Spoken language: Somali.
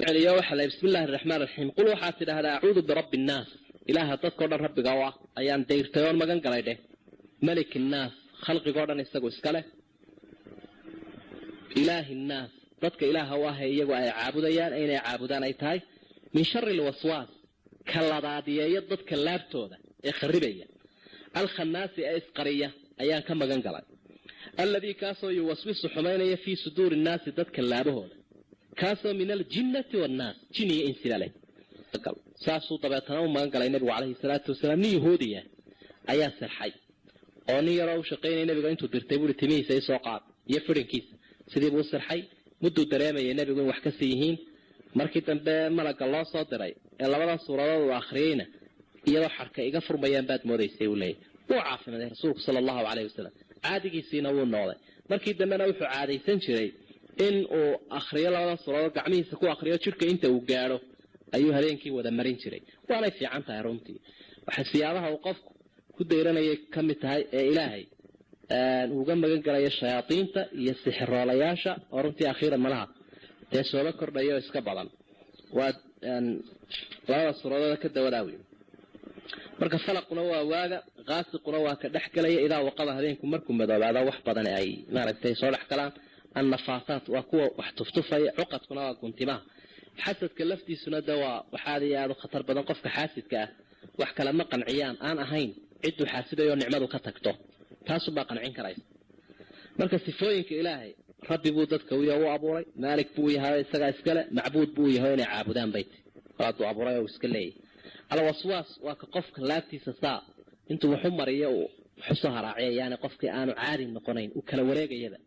Celiyo waxa la bismillaahir rahmaanir rahiim. Qul waxaad tidhaahdaa acuudu birabbi nnaas, ilaaha dadkao dhan rabbiga u ah ayaan dayrtay oon magan galay dheh. Maliki nnaas, khalqigoo dhan isagu iska leh. Ilaahi nnaas, dadka ilaaha u ah ee iyagu ay caabudayaan inay caabudaan ay tahay. Min shari alwaswaas, ka ladaadiyeeya dadka laabtooda ee kharibaya. Alkhannaasi ee isqariya ayaan ka magan galay. Alladii kaasoo yuwaswisu xumaynaya fii suduuri nnaasi, dadka laabahooda, kaasoo min aljinnati wannaas, jin iyo insiba leh. Saasuu dabeetana u magan galay nebigu calayhi salaatu wasalaam. Nin yahuudiya ayaa sirxay oo nin yaroo u shaqaynaya nebiga intuu dirtay buuri timihiisa isoo qaad iyo fidhinkiisa. Sidii buu u sirxay, mudduu dareemayay nebigu in wax ka sii yihiin. Markii dambe malagga loo soo diray ee labadan suuradood uu akhriyeyna, iyadoo xarka iga furmayaan baad moodaysay uu leeyahy. Wuu caafimaday rasuulku sala allahu calayhi wasalam, caadigiisiina wuu noqday. Markii dambena wuxuu caadaysan jiray in uu akhriyo labadan suuradood, gacmihiisa ku akhriyo, jidhka inta uu gaadho ayuu habeenkii wada marin jiray. Waanay fiican tahay runtii, waxa siyaabaha uu qofku ku dayranayay ka mid tahay ee ilaahay uuga magan galayo shayaadiinta iyo sixiroolayaasha oo runtii akhiiran malaha dee sooba kordhaya oo iska badan. Waa labada suuradood ka dawadaawi. Marka falaquna waa waaga, qaasiquna waa ka dhex galaya idaa waqaba, habeenku markuu madoobaado wax badan ay maaragtay soo dhex galaan. Annafaasaat waa kuwa wax tuftufaya, cuqadkuna waa guntimaha. Xasadka laftiisuna de waa waxaad iyo aada u khatar badan. Qofka xaasidka ah wax kale ma qanciyaan aan ahayn cidduu xaasidayo nicmadu ka tagto, taasubaa qancin karaysa. Marka sifooyinka ilaahay, rabbi buu dadka u abuuray, maalik buu yahay isagaa iskale, macbuud buu yahay inay caabudaan bayt hadduu abuuray oo iska leeyahy. Alwaswaas waa ka qofka laabtiisa saa intuu waxu mariyo uu waxusoo haraaciya, yaani qofkii aanu caadi noqonayn uu kala wareegayaba.